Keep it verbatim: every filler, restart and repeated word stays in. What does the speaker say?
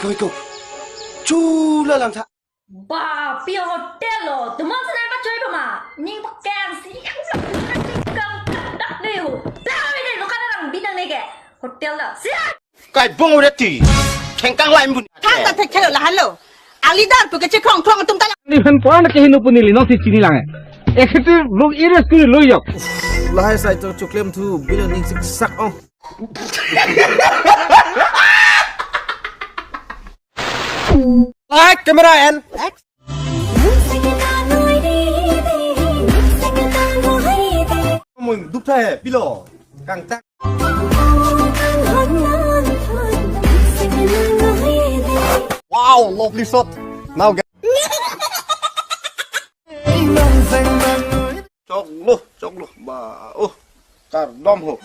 Koi ko. Chula lang tha. Ba, pi hotel lo. Tumang senai ba choi ba ma. Ning pakeng si. Kang dak le ho. Dak le lo kan orang bidang ne ke. Hotel lo. Siap. Kai bong udah ti. Kengkang lain pun. Thang ta thek thelo lahan lo. Alidar pu ke chekhong thong tum ta la. Ni phan puan ke hinu puni li nong si chini lang. Executive lo iris kuri lo yok. Lahai sai to choklem thu bidang ning sik sak ong. Light, camera, and action. Mun dup tha hai, pilo. Kangtang. Wow, lovely shot. Now get. Choklo, choklo. Ba, oh. Kardom ho.